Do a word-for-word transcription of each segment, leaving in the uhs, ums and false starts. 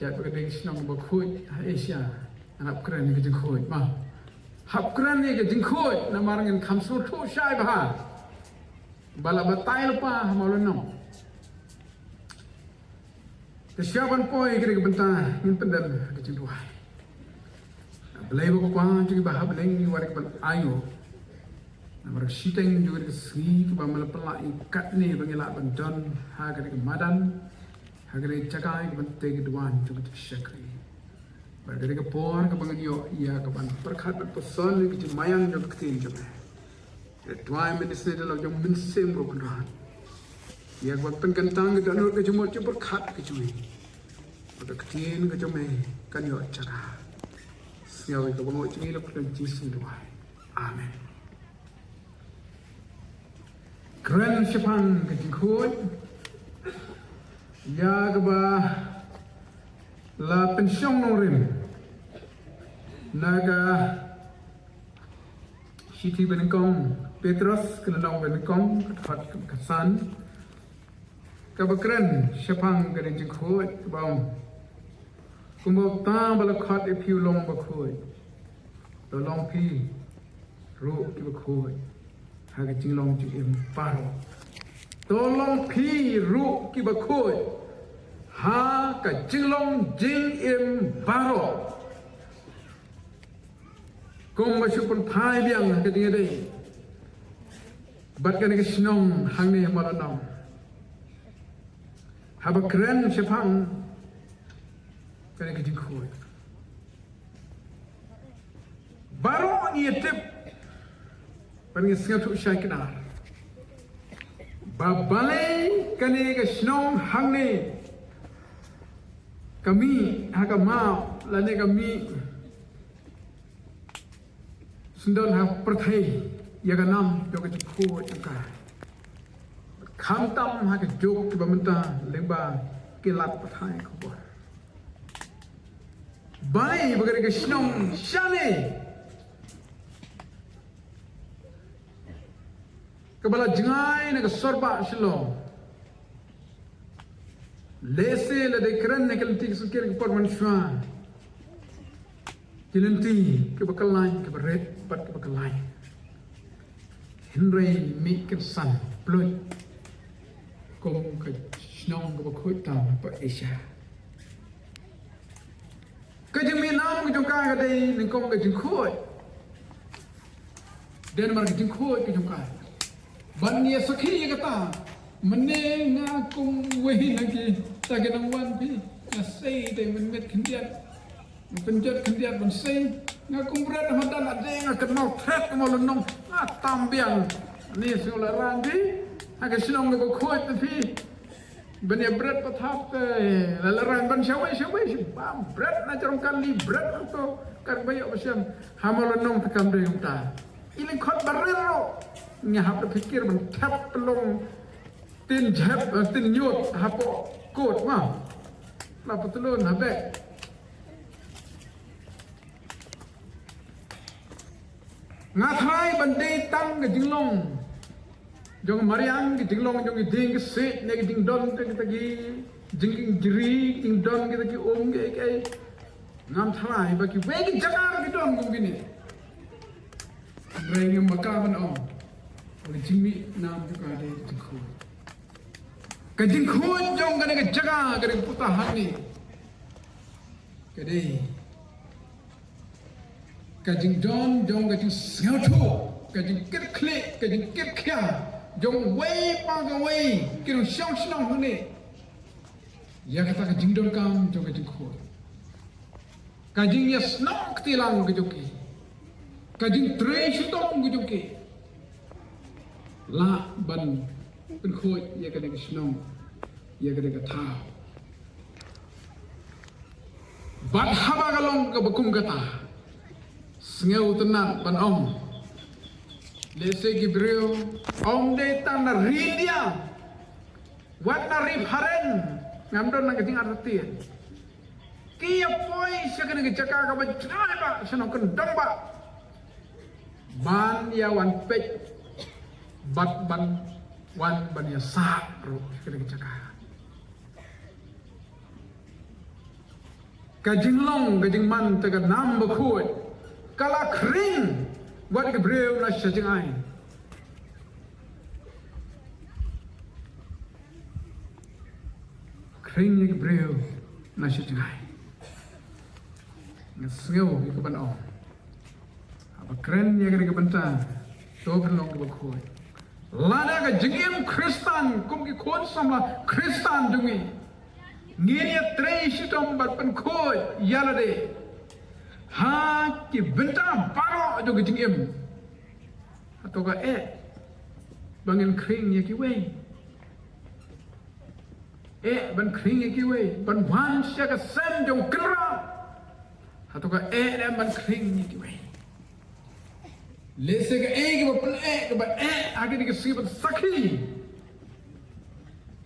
Ïa ka dei ka shnong ba khuid ha Asia. Hap kren ïa ka jingkhuid, ma. Hap kren ïa ka jingkhuid, namar ngin kham sngewthuh shai bha ba la batai lypa ha Mawlynnong. Te sha ban poi ïa ka dei ka bynta, ngin pyndem ka jingduwai. Blei ba kwah jong ngi ba ha bneng ngi wan ban ayo. Namar shiteng jong ka sngi kaba me la pynlah ïa katne ba ngi lah ban don ha ka dei ka madan, ha ka dei ka jaka ïa ka ban tei ka duwan jong ka shakri. Bad ka dei ka por kaba ngan ïoh ïa ka ban pyrkhat ban pynsan ïa ka jingmaïan jong ka ktien jong me. Ka duwai mynta shisien da la jong Mynsiem ko Kynrad. Ïa ka ban pynkyntang ka dohnud ka jingmut jingpyrkhat ka jong me. Bad ka ktien ka jong me kan ïoh jaka. Sngew ïa ka bangngoh jong ngi la pyrkhat Jisu duwai. Amen. Kren shaphang ka jingkhuid ïa kaba la pynshong nongrim na ka shithi ba nyngkong Petros, ka lynnong ba nyngkong, ka dkhot kaba khatsan. Kaba kren shaphang ka dei jingkhuid kaba ong, kumba uta ba la khot ïa phi u long bakhuid, to long phi ruh kiba khuid ha ka jinglong jingim baroh. To long phi ruh kiba khuid ha ka jinglong jingim baroh. Kumba shu pynphai biang ha ka jingïadei bad kane ka shnong hangne ha Mawlynnong, haba kren shaphang kane ka jingkhuid, baroh ngi ïa tip bad ngi sngewthuh shai kdar ba balei kane ka shnong hangne ka mih ha ka map lane ka mih syndon ha pyrthei ïa ka nam jong ka jingkhuid jong ka. Khamtam ha ka juk kiba mynta lyngba ki lad pathai khubor. Balei ba ka dei ka shnong shane kaba la jngai na ka sor bah Shillong. Lehse lada kren na ka lynti ka sngewsih ka por mynshuwa, ki lynti kiba kyllain, kiba rit bad kiba kyllain. Hynrei mih kynsan pluh kum ka shnong kaba khuid tam ha Asia. Ka jingmih nam ka jong ka ka dei nyngkong ka jingkhuid. Dei namar ka jingkhuid ka jong ka ban ïa sakhi ïa kata. Mynne nga kum uwei na kita ki nongwan phi, nga sei te mynmiet khyndiat, nga pynjot khyndiat ban sei. Nga kum bret ha madan, ade nga kynmaw thret ka Mawlynnong, nga tam biang. Ni shu la rang phi ha ka shnong kaba khuid phi. Ban ïa bret pathap te la la rang ban shawei shawei shi bam bret na jrong kali bret to kar ba ïoh ba shem ha Mawlynnong te kam dei kumta. I lyngkhot barit ruh nga hap da phikir ban thep pynlong tin jhep, eh, tin ñiut hapoh kot ma la patlun ha bek. Nga tharai ban dei tang ka jinglong jong mariang, ka jinglong jong ki dieng ki siej, ne ka jingdon ka kita ki jingjri, ka jingdon kita ki um ki ei ki ei. Ngam tharai ba kiwei ki jaka ki don kum kine. Hynrei ngam bakla ban ong ba ka jingmih nam jong ka dei ka jingkhuid. Ka jingkhuid jong kane ka jaka, kane ka puta hangne ka dei ka jingdon jong ka jingsngewthuh, ka jingkitkhlieh, ka jingkitkhia jong uwei pa kawei ki nongshong shnong hangne ïa kata ka jingdonkam jong ka jingkhuid. Ka jingïasnoh kti lang ka jong ki, ka jingtrei shitom ka jong ki, lah ban pynkhuid ïa kane ka shnong, ïa kane ka thaw. Bad haba ka long kaba kum kata, sngewtynnat ban ong, lehse ki briew ym dei tang na ri India, wat na ri phareng, ngam don na ka jingartatien. Ki ïa poi sha kane ka jaka kaba jngai ba, sha nongkyndong ba, ban ïa wan peit bad ban wan ban ïa sah ruh sha kane ka jaka. Ka jinglong, ka jingman, te ka nam bakhuid, ka la khring wat ki briew na sha jingai. Khring ïa ki briew na sha jingai. Nga sngew ïa ka ban ong. Haba kren ïa ka dei ka bynta, to pynlong kiba khuid. Lada ka jingim Khristan kum ki khun samla Khristan jong ngi, ngin ïa trei shitom bad pynkhuid ïa lade ha ki bynta baroh jong ka jingim. Hato ka eh ba ngin khring ïa kiwei? Eh ban khring ïa kiwei ban wan sha ka sem jong Kynrad? Hato ka eh ne ban khring ïa kiwei? Lehse ka eh kaba pyneh kaba eh ha kane ka sngi ban sakhi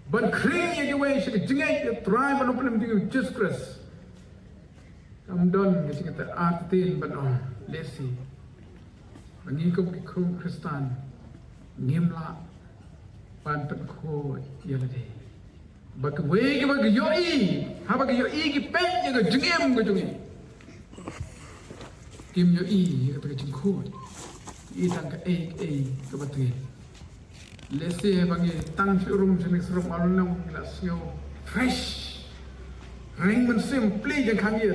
ban khring ïa kiwei sha ka jingngeit ïa u Trai bad u Nongpynim jong ngi u Jisu Khrist. Kam don ka jingkyrpad artatien ban ong lehse ba ngi kum ki khun Khristan ngim lah ban pynkhuid ïa lade. Ba kiwei kiba ki ïohi, haba ki ïohi ki peit ïa ka jingim ka jong ngi, kim ïohi ïa kata ka jingkhuid, ki i tang kaei kaei kaba teng. Lehse ba ngi tang shu rung sha ngi syrok malu nong ngi la sngew fresh. Ring mynsiem pli jong ka ngi.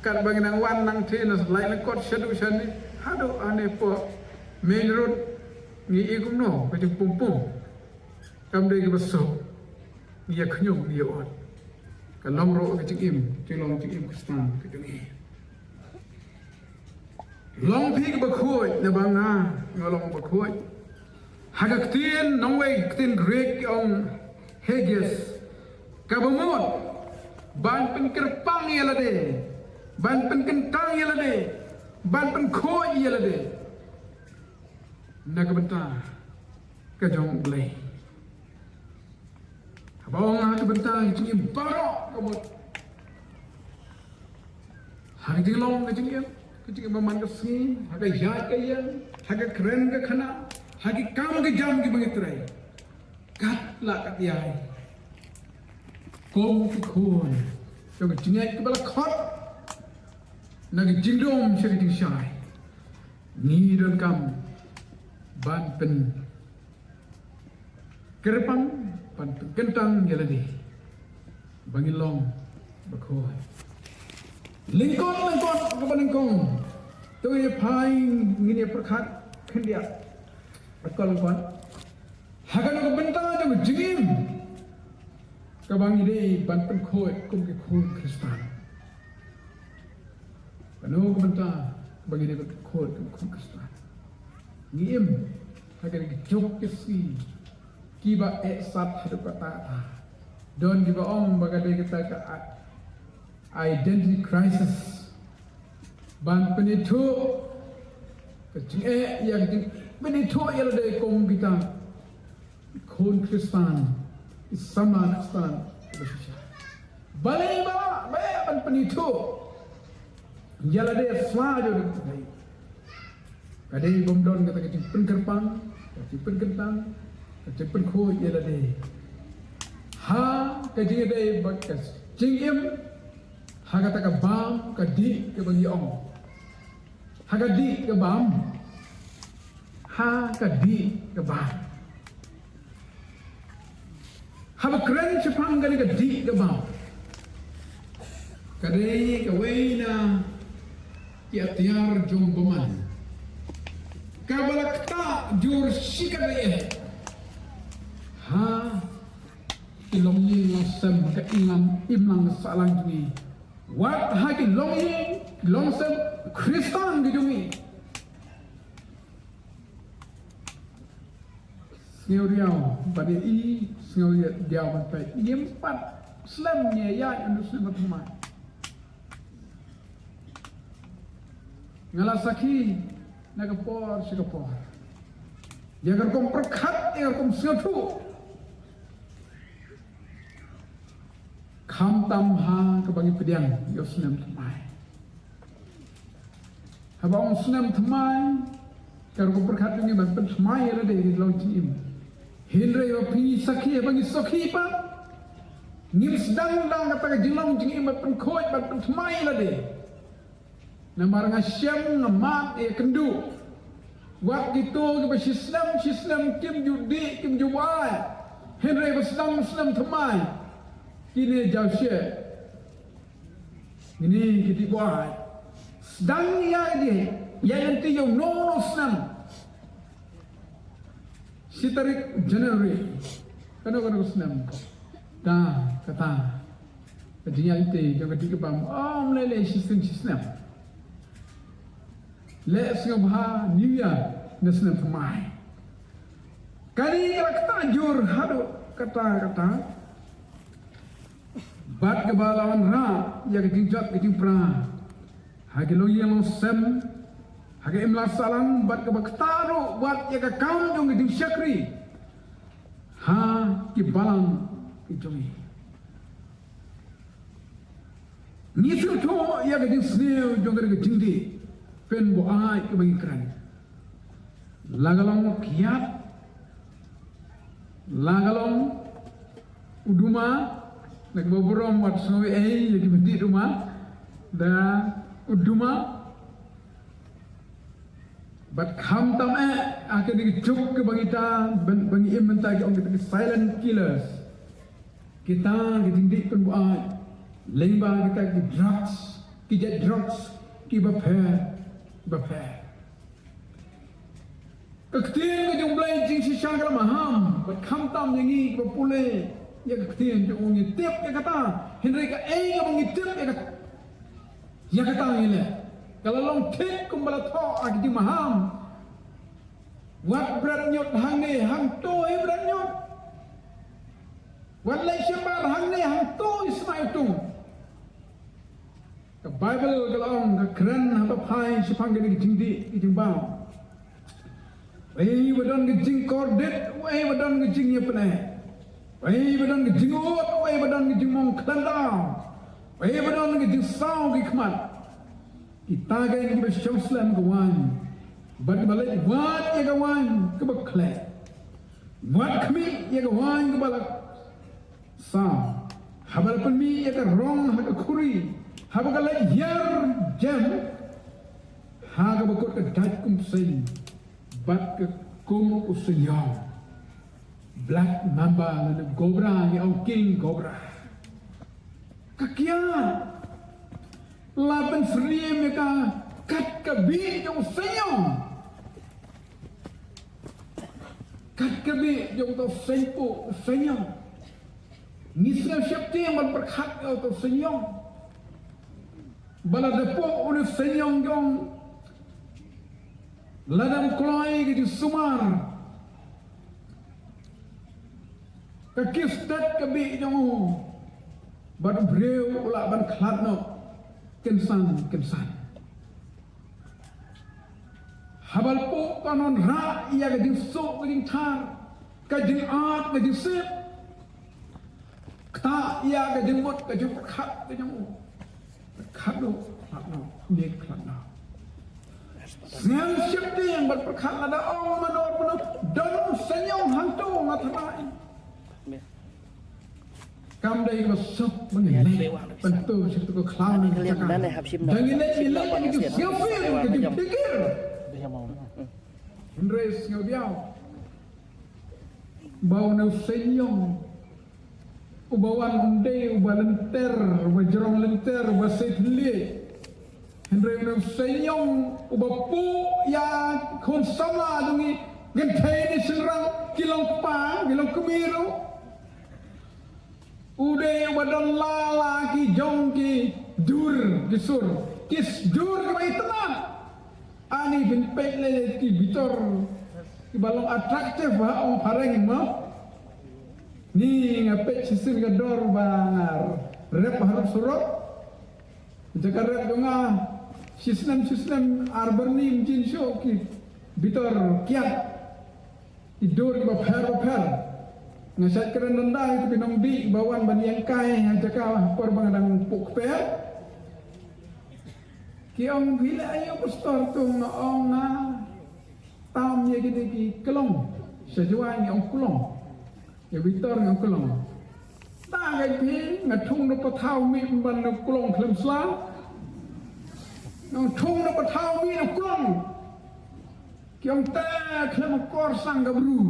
Kat ba ngi nang wan nang te na lai na kot shaduh shane. Haduh ane po main road ngi i kumno ka jingpum pum. Kam dei kaba suk. Ngi ïa khñium ngi ïa ot. Ka long ruh ka jingim, jinglong jingim Khristan ka jong ngi. Long phi kaba khuid, naba nga nga long ba khuid. Ha ka ktien nongwei, ktien Greek ki ong hagios, kaba mut ban pynkyrpang ïa lade, ban pynkyntang ïa lade, ban pynkhuid ïa lade na ka bynta ka jong U Blei. Haba ong ha ka bynta ka jingim baroh ka mut, ha ka jinglong ka jingim, ka jingim ba man ka sngi, ha ka ïaid ka ïeng, ha ka kren ka khynnah, ha ki kam ki jam kiba ngi trei. Kat la kat ïai, kum ki khun jong ka jingngeit kiba la khot na ka jingdum sha ka jingshai, ngi donkam ban pyn kyrpang, ban pynkyntang ïa lade ba ngin long ba khuid. Lyngkot lyngkot kaba nyngkong, to ïa phai ngin ïa pyrkhat khyndiat lyngkot lyngkot ha kano ka bynta jong ka jingim kaba ngi dei ban pynkhuid kum ki khun Khristan. Kano ka bynta kaba ngi dei ban pynkhuid kum ki khun Khristan? Ngi im ha kane ka juk ka sngi kiba eh sat haduh katta katta. Don kiba ong ba ka dei kata ka i-, identity crisis. Ban pynithuh ka jingeh ïa ka jing-, pynithuh ïa lade kum kita ki khun Khristan, ki samla Khristan kiba shisha. Balei ba, ba eh ban pynithuh ïa lade sla jong ka Ka dei bym don kata ka jingpynkyrpang, ka jingpynkyntang, ka jingpynkhuid ïa lade ha ka jingïadei bad ka jingim ha kata ka bam ka dih kaba ngi ong. Ha ka dih ka bam. Ha ka dih ka bam. Haba kren shaphang kane ka dih ka bam, ka dei kawei na ki atiar jong bymman kaba la ktah jur shikatdei eh ha ki longïing longsem, ha ka imlang, imlang sahlang jong ngi, wat ha ki longïing longsem Khristan ki jong ngi. Sngewdiaw ban ïa i, sngewdiaw ban peit. Ngim pat slem, ngi ïa ïaid ynda u snem ba thymmai. Nga la sakhi na ka por sha ka por ïa ka rukom pyrkhat, ïa ka rukom sngewthuh. Khamtam ha kaba ngi pdiang ïa u snem thymmai. Haba ong snem thymmai, ka rukom pyrkhat jong ngi ban pynthymmai ïa lade, ngi long jingim. Hynrei ba phi sakhi, haba ngi sakhi pat, Ngim sdang da kata ka jinglong jingim ban pynkhuid ban pynthymmai lade. Namar nga shem nga mad ïa kynduh. Wat kito kiba shisnem shisnem kim ju dih kim ju buaid. Hynrei ba sdang snem thymmai. Kine jaw shet. Ngine ki dih buaid. Sdang ïa ki dih. Ïa lynti ïa u no no snem. Shi tarik January. Kano kano snem. Ta kata. Ka jingïaid te jong ka dih ka bam. Ym lei lei shisien shisnem. Leh sngewbha New Year na snem thymmai. Kane ka la kata jur haduh kata kata. Bad kaba la wanrah ïa ka jingjot ka jingpra ha ki longïing longsem, ha ka imlang sahlang, bad kaba kata ruh wat ïa ka kam jong ka jingshakri ha ki balang ki jong ngi. Ngi sngewthuh ïa ka jingsniew jong ka jingdih pynbuaid kaba ngi kren. La ka long u kiad, la ka long u duma, na kaba burom wat sngew ei ïa kiba dih duma, da u duma. Bad khamtam eh, ha kane ka juk kaba ngi ta, ban, ba ngi im mynta ki ong kita ki silent killers. Kita ki jingdih pynbuaid lyngba kita ki drugs, ki jait drugs kiba pher bapher. Ka ktien ka jong U Blei jingshisha ka la maham, bad khamtam ïa ngi kiba pule ïa ka ktien jong u ngi tip ïa kata, hynrei kaei kaba ngi tip ïa kata, ïa kata ngi leh. Ka la long thik kumba la thoh ha ki jingmaham. Wat bret ñiut hangne hangto hi bret ñiut. Wat leit shimbar hangne hangto hi sma ïa u tung. Ka Baibl ka la ong, ka kren haba phai shaphang kine ki jingdih ki jingbam. Uei ba don ka jingkordit, uei ba don ka jingïapyneh. Uei ba don ka jingud, uei ba don ka jingmong khlanda. Uei ba don ka jingsaw ki khmat. Kita ki kiba shong slem ka waiñ. Bad kiba leit wad ïa ka waiñ kaba khleh. Wat khmih ïa ka waiñ kaba la saw. Haba la pynmih ïa ka rong ha ka khuri. Haba ka leit hiar jem. Ha kaba kut ka dait kum seiñ. Bad ka kum u seiñiong. Black mamba lane cobra, ngi ong king cobra. Ka kiad. La pynsyriem ïa ka kat ka bih jong u seiñiong. Kat ka bih jong uto u seiñpuh u seiñiong. Ngi sngew sheptieng ban pyrkhat ïa uto u seiñiong. Ba lada puh une u seiñiong jong, lada ym kloi ka jingsumar, ka kiew stet ka bih jong u, bad u briew u lah ban khlad noh kynsan kynsan. Haba la puh kan wanrah ïa ka jingsuk ka jingthar, ka jingat ka jingsip. Kata ïa ka jingmut ka jingpyrkhat ka jong u. Pyrkhat noh, pyrkhat noh, ne pyrkhat noh. Sngewsih dei ban pyrkhat lada ong mano mano don seiñiong hangto nga tharai. Kam dei ba suk ban leh ban tu suk tu ko khlaw na ka jaka. Dang ïa leh ïa leh ïa ka jingsngewsih ka jingpynkir. Hynrei sngewdiaw ba une u seiñiong uba wan um dei uba lynter, uba jrong lynter, uba sei thylliej. Hynrei une u seiñiong uba puh ïa khun samla jong ngi, kynthei ne shynrang, ki long kpa, ki long kmie ruh. U dei uba don la la ki jong ki dur ki sur, ki dur kiba itynnad. Ani phin peit lei ki bitor kiba long attractive ha ong phareng mo. Ni nga peit shisien ka dor ba nga rep harud surok. Jaka rep jong nga shisnem shisnem ar byrni mjin shuh ki bitor kiad. Ki dur kiba pher ba pher. Nga shait kren dang dang ïa ki nongdih ba wan ban ïeng kai ha jaka por ba nga dang puh kper. Ki ong phi leh aïu pastor, to nga ong nga tam ïa kine ki klong. Sha Jowai ngi ong klong. Ïa bitor ngi ong klong. Ta ka phi, nga thung da pathaw mih ban da klong khlem sla. Nga thung da pathaw mih da klong. Ki ong te khlem kor sang ka bru.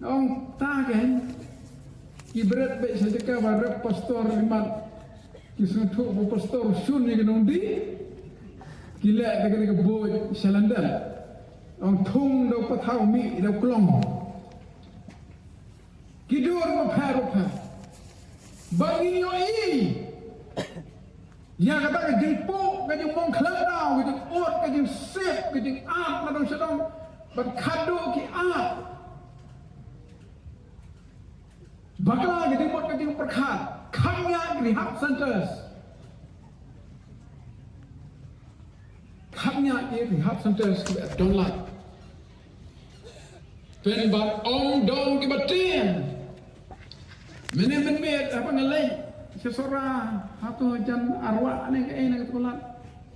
Nga ong ta ka. Ki bret be sa jaka ba rep pastor imat. Ki sngewthuh ba pastor shun ïa ki nongdie. Ki leh da ka boj sa London. Nga ong thung da pathaw mih da klong. Ki dur bapher bapher. Ba ngin ïohi ïa kata ka jingpuk, ka jingmong khlem daw, ka jingud, ka jingsep, ka jingat na dong sha dong. Bad khadduh ki at. Bakla ka jingmut ka jingpyrkhat. Kham ïa ki rehab centers. Kham ïa ki rehab centers ki ba don lad. Pynban ym don kiba tieng. Mynne mynmiet haba nga leit sha Sohra, hato jan arwah ne kaei ne kato ka lad.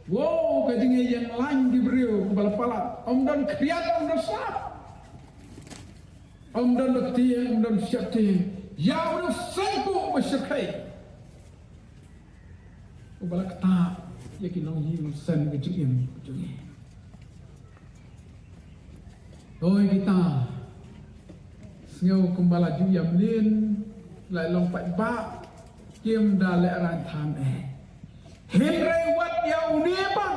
Wow, ka jingïeng lain ki briew ba la palat. Ym don khriat, ym don sap. Ym don ba tieng, ym don sheptieng. Ïa u dang sngewthuh ba shyrkhei. Uba la ktah ïa ki longïing longsem ka jingim jong ngi. Hooid kita sngew kumba la ju ïam lin, la long paidbah, kim da lehraiñ than eh. Hynrei wat ïa une pat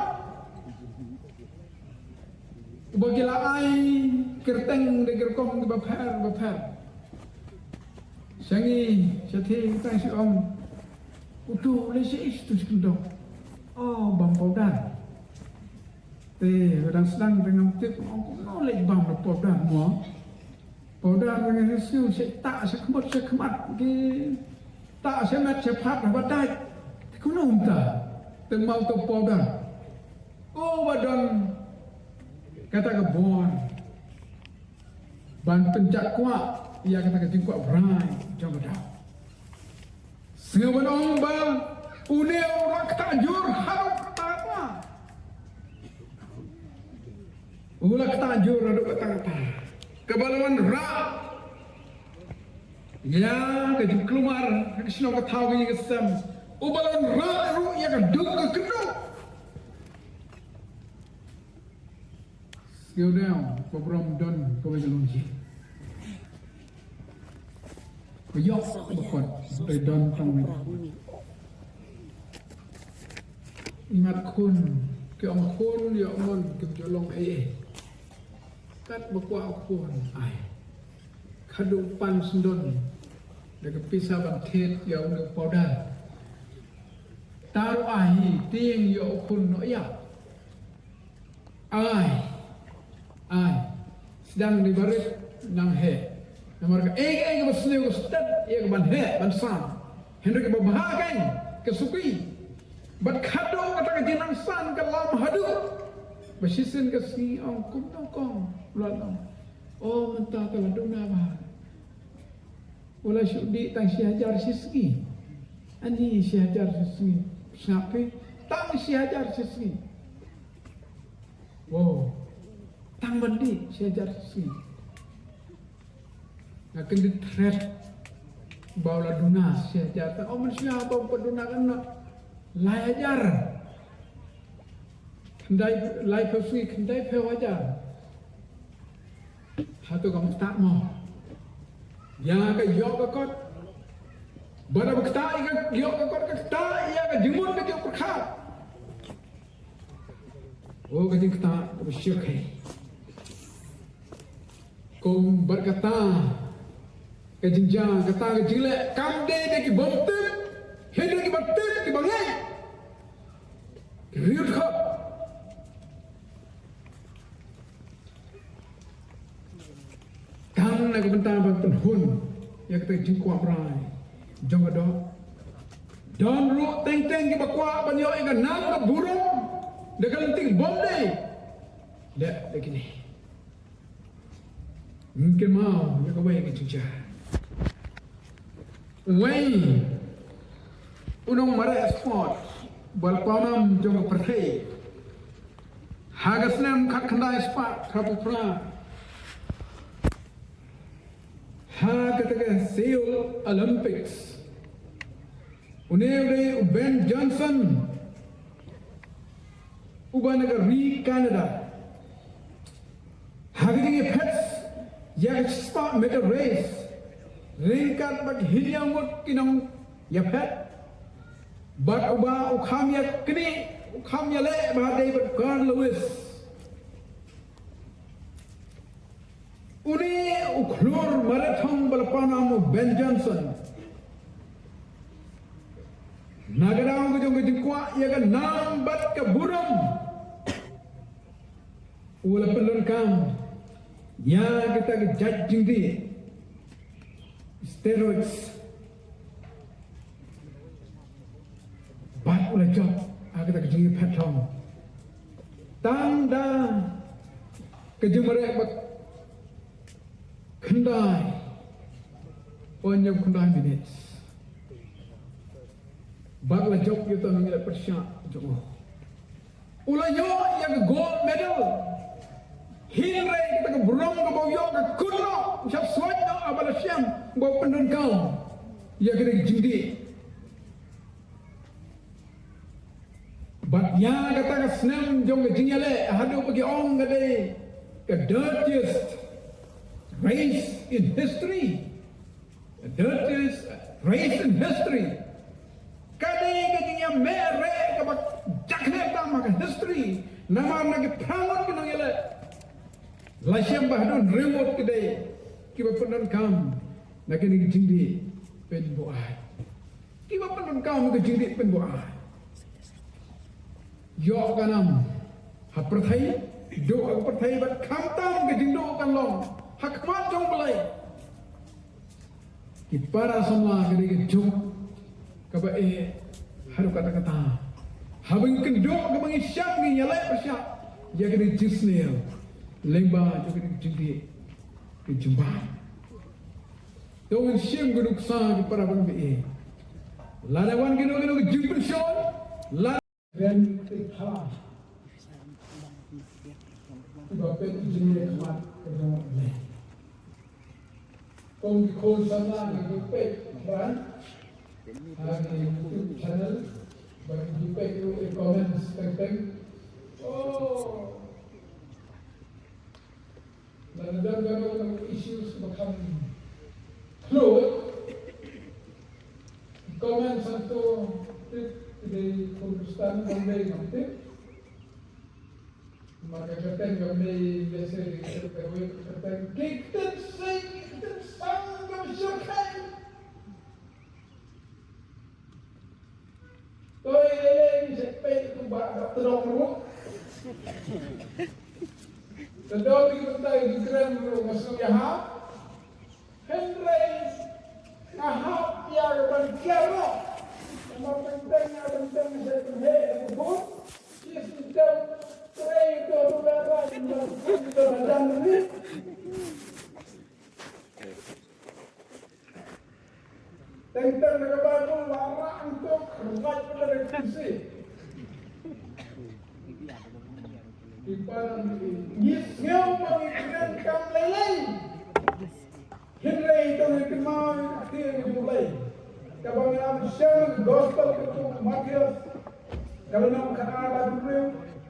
uba ki la ai kyrteng da ki rukom kiba pher bapher. Sha ngi, sha phi, tang shu ong, uto u leh shaei shato shi kyndong? Oh, bam powder. Te, u dang sdang, te ngam tip, ong kumno leh bam da powder mo. Powder nga sngew shu tah sha khmut sha khmat, ki tah sha met sha phad haba dait. Te kumno mynta? Te mut uto powder. Oh, ba don kata ka bor ban pynjah kwah ïa kata ka jingkwah brai jong ka daw. Sngewbha ban ong ba une u la ktah jur haduh katta katta. U la ktah jur haduh katta katta. Kaba la wanrah ïa ka jingkulmar ha ka shnong ka thaw ka ïing ka sem. Uba la wanrah ruh ïa ka duk ka kynduh. Sngewdei ba burom don kawei ka longïing. Ka ïoh ba kot, dei don tang wei. Imat khun, ki ong khun ïoh mon kim ju long ei ei. Katba kwah khun ai. Khadduh pan sngewdon da ka pisa ban thied ïa une u powder. Tang ruh ai hi tieng ïoh khun noh ïa. Ai, ai, sdang dei ba rit nang heh. Namar kaei kaei kaba sniew ka stet ïa ka ban heh ban san. Hynrei kaba bha kein ka suki. Bad khadduh kata ka jingnang san ka lam haduh ba shisien ka sngi ong kumno kong u la ong. O mynta ka la duna bha. U la shu dih tang shi hajar shi sngi. Ani shi hajar shi sngi. Sngap phi? Tang shi hajar shi sngi. Wow. Tang ban dih shi hajar shi sngi. Nga kyndit thret ba u la duna shi hajar. Tang, o, mynshuwa ba u pat duna kan na lai hajar. Khyndai, laiphew sngi khyndai phew hajar. Hato kam ktah mo? Ïa ka ïoh ka kot. Bad haba ktah ïa ka ïoh ka kot, ka ktah ïa ka jingmut ka jingpyrkhat. O, ka jingktah kaba shyrkhei. Kum bad kata ka jingjia, kata ka jingleh, kam dei da ki bym tip, hynrei kiba tip, kiba ngeit. Ki riewdkhot. Tang na ka bynta ban pynhun ïa kata ka jingkwah brai jong ka doh. Don ruh teng teng kiba kwah ban ïoh ïa ka nam ka burom da ka lynti bym dei. Leh da kine. Ngin kynmaw ïa kawei ka jingjia. Uwei u nongmareh sport ba la pawnam jong ka pyrthei ha ka snem khatkhyndai spah khatphra. Ha kata ka Seoul Olympics, une u dei u Ben Johnson, uba na ka ri Canada. Ha ka jingïaphet ïa ka shispah meter race, ryngkat bad hynñiew ngut ki nongïaphet, bad uba u kham ïa knieh, u kham ïaleh bha dei bad Carl Lewis. Une u khlur marathon ba la pawnam u Ben Johnson, na ka daw ka jong ka jingkwah ïa ka nam bad ka burom, u la pyndonkam ïa kita ki jait jingdih, steroids, bad u la jop ha kata ka jingïaphet long tang da ka jingmareh ba khyndai, hynñiew khyndai minit. Bad u la jop ïa uta u nongïaleh pyrshah jong u. U la ïoh ïa ka gold medal. Hynrei kata ka burom kaba u ïoh ka kut noh, u shah suid noh haba la shem ba u pyndonkam ïa kata ka jingdih. Bad ïa kata ka snem jong ka jingïaleh haduh ba ki ong ka dei ka dirtiest race in history. The dirtiest race in history. Ka dei ka jingïameh reh kaba jakhlia tam ha ka history. Namar na ki phra ngut ki nongïaleh, la shem ba haduh hynriew ngut ki dei kiba pyndonkam na kine ki jingdih pynbuaid. Kiba pyndonkam na ki jingdih pynbuaid. Ïoh ka nam ha pyrthei, duh ha pyrthei bad khamtam ka jingduh kan long ha khmat jong U Blei. Ki para samla, ka dei ka juk kaba eh haduh katta katta. Haba ngi kynduh, kaba ngi shem, ngi ïaleh pyrshah ïa ka dei ka jingsniew lyngba jong ka dei ka jingdih ka jingbam. To ngin shim ka nuksa, ki para bangeit. Lada wan kino kino ka jingpynshoi, lada ren ti pha. Kiba peit ki jingïakhmat ka jong U Blei. Kum ki khun samla, ki peit kren ha ki YouTube channel, ba ki peit ki comments teng teng. Oh. Lada don kano kano issues ba kham kloi, comment santo tip, ki dei khun Khristan, ngam dei ngam tip. Namar ka kyrteng kam dei lehse ka kyrteng, ki kyrteng, ki kyrteng sing, ki kyrteng sang kam shyrkhei. Toi lei lei ngi sa peit kumba ka tdong ruh. Tdong ki bynta ki kren ruh nga sngew ïahap. Hynrei nga hap ïa ka ban kiar ruh. Namar teng teng nga teng teng ngi sa pynheh ïa ka bun. Shi syntem trei to ruh la ra ïa ka ban kiar ruh. Teng teng na ka Baibl la rah hangto, kyrpad ïa ka Trinity. Ki para, ngi sngew ba ngi kren kam lei lei. Hynrei to ngi kynmaw ïa ka ktien jong U Blei kaba ngi ïoh shem, Gospel ka jong u Mathaios, ka lynnong khatar, dkhot hynriew.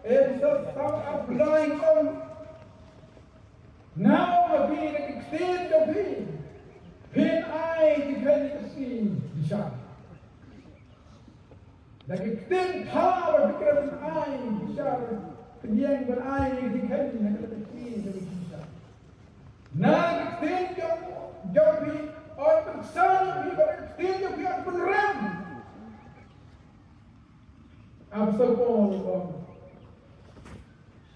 Ïa phi sa, sa ap blai ong. Namar phi, da ki ktien jong phi phin ai ki kheiñ ïa ka sngi bishar. Da ki ktien pha ba phi kren phin ai bishar, phin ïeng ban ai ki kheiñ ïa ka sngi bishar. Na ki ktien jong, jong phi yn pynsan ïa phi, bad da ki ktien jong phi yn pynrem. Apostol Paul u ong,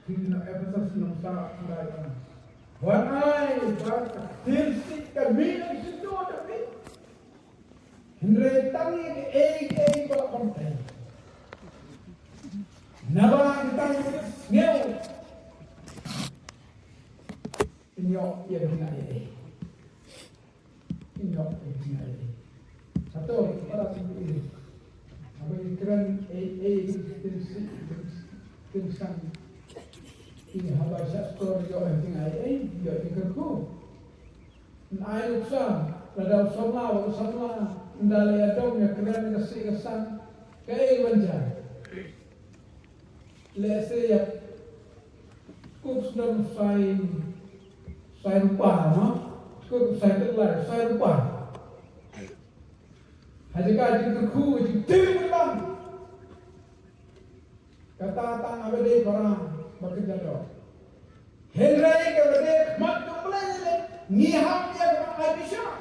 phi na Ephesus, nongsa, phi dei, wan ai ba ka ktien sih ka mih na ka shyntur jong phi. Hynrei tang ïa kiei kiei ba la pynthei. Naba tang ïa ka sngew phin ïoh ïa ka jingaiei. Ïoh ïa ka jingaiei. Hato para sngewthuh, haba ngi kren ei ei, ktien sih, ktien sang, haba shah stor ïoh ïa ka jingaiei, ïoh ïa ka jingkyrkhu. Yn ai nuksa, lada u samla, u samla, ynda la ïadom ïakren ka sih ka sang, kaei ban jia? Lehse ïa kup sdang sai, sai rupa, no? Kup sai tyllai, sai rupa. Ha jaka jingkyrkhu, jingtim rupa. Kata tang haba dei para ba kynja doh. Hynrei haba dei khmat jong U Blei, ngi hap ïa ka ai bishar.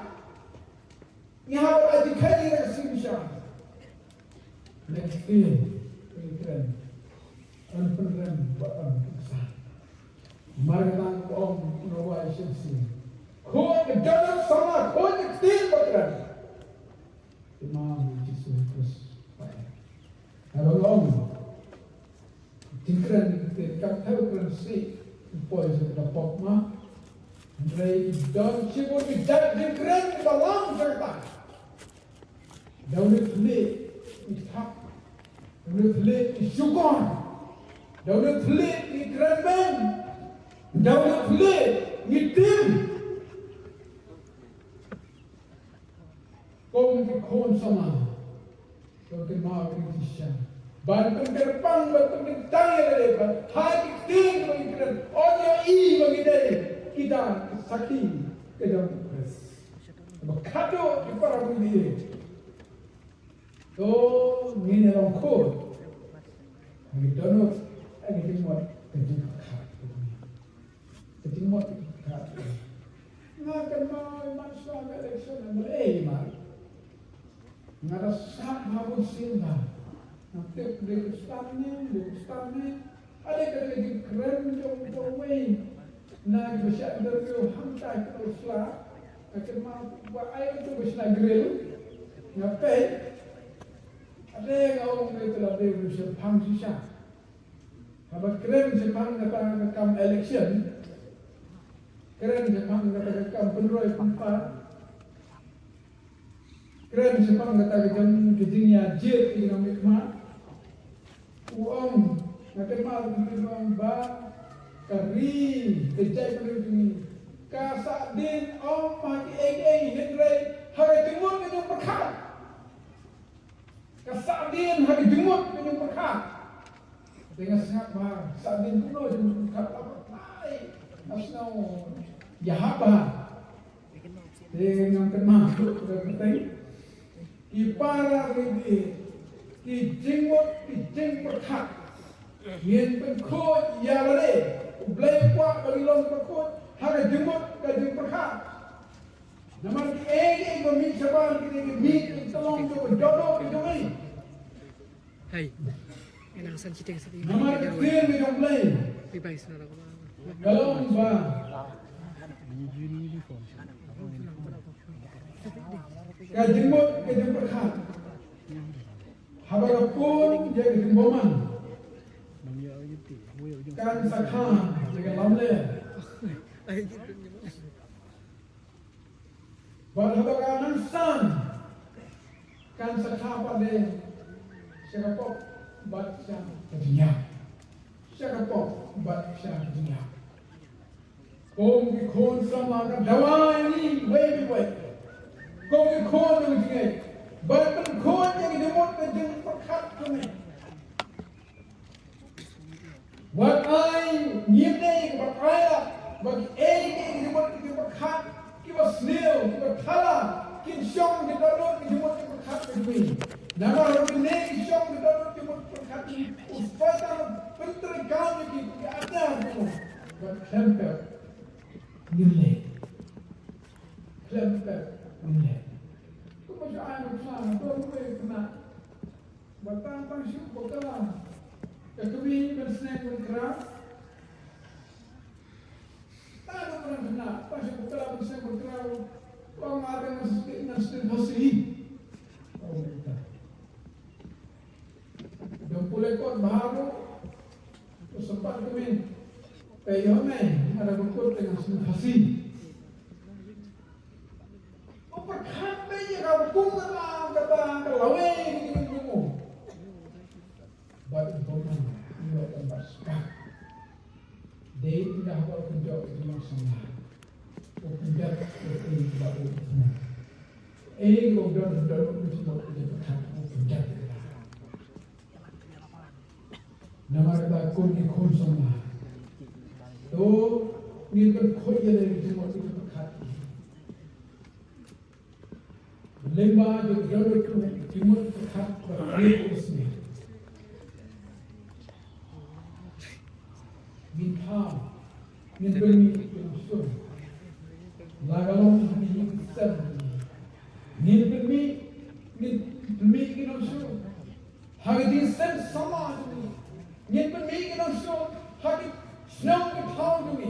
Ngi hap ïa ka ai bishar. Next thing, ngi kren. Yn pynrem bad yn pynsan. Namar kata ka ong, ngi wan shisien. Khot ka dohnud samla, khot ka ktien ba kren. Ïa u Jisu Khrist. Haba nga ong, jingkren, ka ktien, kam thew kren sih, poi sha ka pop ma. Hynrei don shibun ki jait jingkren kiba lam sha kata. Da une u thylliej ngi thap. Da une u thylliej ngi shukor. Da une u thylliej ngi kren beiñ. Da une u thylliej ngi tim. Kum ki khun samla, to kynmaw ïa kine ki shisha. Ban pynkyrpang, ban pynkyntang ïa lade, ban ha ki ktien ba ngi kren, yn ïohi ba ngi dei kita ki sakhi ka jong U Khrist. Ba khadduh ki para bangeit, to ngin ïa long khun. Ngi dohnud, ngi jingmut ka jingpyrkhat. Ka jingmut ka jingpyrkhat. Nga kynmaw ïa man shuwa ka election, nga leh ïa man. Nga da sah bha bun sien bha. Nga tip dei u stan ne, dei u stan ne. Ade ka dei ka jingkren jong uwei na kiba shah interview hangtai ka sla. Nga kynmaw ba ai uto ba shna grill. Nga peit. Ade nga ong dei ka la dei u shemphang shisha. Haba kren shaphang kata ka kam election, kren shaphang kata ka kam pynroi pynpar, kren shaphang kata ka jong ka jingïajied ka jong ka miet ka khmat. U ong, nga kynmaw u ong ba ka ri ka jaitbynriew jong ngi ka sahdien ym ha kiei kiei hynrei ha ka jingmut ka jingpyrkhat. Ka sahdien ha ka jingmut ka jingpyrkhat. Te nga sngap ba sahdien kumno jingpyrkhat, la pyrthei. Nga sngew ïahap bha. Te ngam kynmaw ka kyrteng. Ki para ri, ki jingmut ki jingpyrkhat. Ngin pynkhuid ïa lade. U Blei u kwah ba ngi long pynkhuid ha ka jingmut ka jingpyrkhat. Namar kiei kiei ba mih shabar, kine ki mih ki tyllong jong ka dohnud ka jong ngi. Hai. Nga nang san shiteng sa. Namar ka ktien ka jong U Blei. Pi bai sna la ka ba. Ka long ba ka jingmut ka jingpyrkhat haba ka pun ïa ka jingbymman, kan sa kha ïa ka lamler. Bad haba ka nang san, kan sa kha pat de sha ka pop bad sha ka jingïap. Sha ka pop bad sha ka jingïap. Kum ki khun samla, ka dawa ïa ngi wei pa wei. Kum ki khun jong ka jingngeit, ban pynkhuid ïa ka jingmut ka jingpyrkhat jong ngi. Wat ai ngim dei, wat ai la ba kiei kiei ki jingmut ki jingpyrkhat kiba sniew, kiba thala, kin shong ki dohnud ki jingmut ki jingpyrkhat ki jong ngi. Namar ba kine ki shong ki dohnud ki jingmut ki jingpyrkhat ki jong ngi, u Soitan u pyntreikam ïa ki, ki ïa ïa ki jingmut. Bad khlem pep ngin leh. Khlem pep ngin leh. Kumba shu ai nuksa, to kumba ïa kane. Ba tang tang shu bakla ka kmie ban sneng ban kraw. Tang ba nang khynnah tang shu bakla ban sneng ban kraw. Ba nga dang ngan sdang ngan sdang Khasi. Oh, ita. Dang pule kot bha ruh. To sempat kmie. Peit ïa me, nga dang pule kot te ngan sdang Khasi. Pyrkhat beit ïa ka kum kata, kata ka lawei ka jingim jong u. Bad u bymman ïoh ban bat skak. Dei ynda haba u pynjot ka jingmut samla, u pynjot ka jingim Ei, ko don don ko simo ko pynjah. Namar kata kum ki khun samla, to ngin pynkhuid ïa lade ki jingmut ki jingpyrkhat. Lyngba jong ki jingmut ki jingpyrkhat ba ngin ïohsngew. Ngin thaw, ngin pynmih ki nongshun. La ka long ha ki jingïaseng. Ngin pynmih, ngin pynmih ki nongshun ha ki jingïaseng samla jong ngi. Ngin pynmih ki nongshun ha ki shnong ki thaw jong ngi.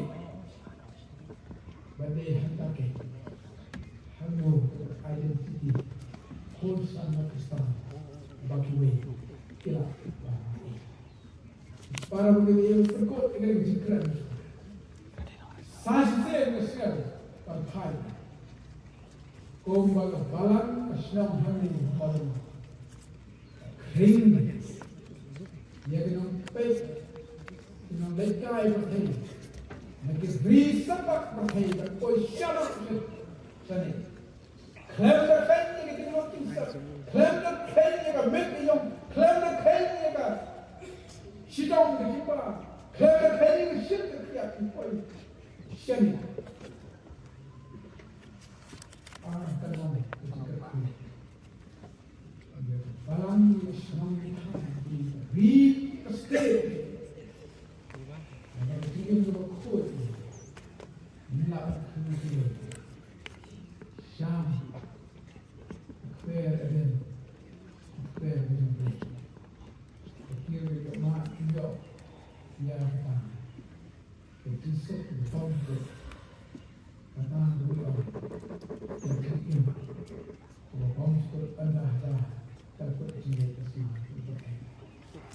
Ba dei hangta keiñ, hangno ka identity khun samla Khristan ba kiwei ki lah ban ïohi. Para bangeit, ïa u pynkut ïa ka jingkren. Sa shisien nga sngew ban phai kumba ka balang ka shnong hangne, balang ka khring ïa ki nongpeit, ki nongleit kai pyrthei, na ki ri symbai pyrthei, ban poi shabar shane. Khlem da kheiñ ïa ka jingmut jingpyrkhat, khlem da kheiñ ïa ka miet ka jong, khlem da kheiñ ïa ka shitom ka jingpang, khlem da kheiñ ïa ka shit ka khiah, ki poi shane. Ah, ka long ka jingkyrkhu. Balang ïa ka shnong ïa ka thaw, ri ka state. Namar ka jingim kaba khuid. Ngi lah ban kynmaw ïa ka sham. Ka kper Eden. Ka kper Eden. Ka kper ïa ka ma ïa ka tang. Ka jingsuk ka bym suk. Kata ka mut ka jingim kaba bym suk ynda haba ka kut jingim ka sma.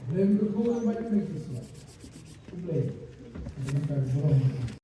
Blei kyrkhu ba ïa ka sma. Blei. Ka burom.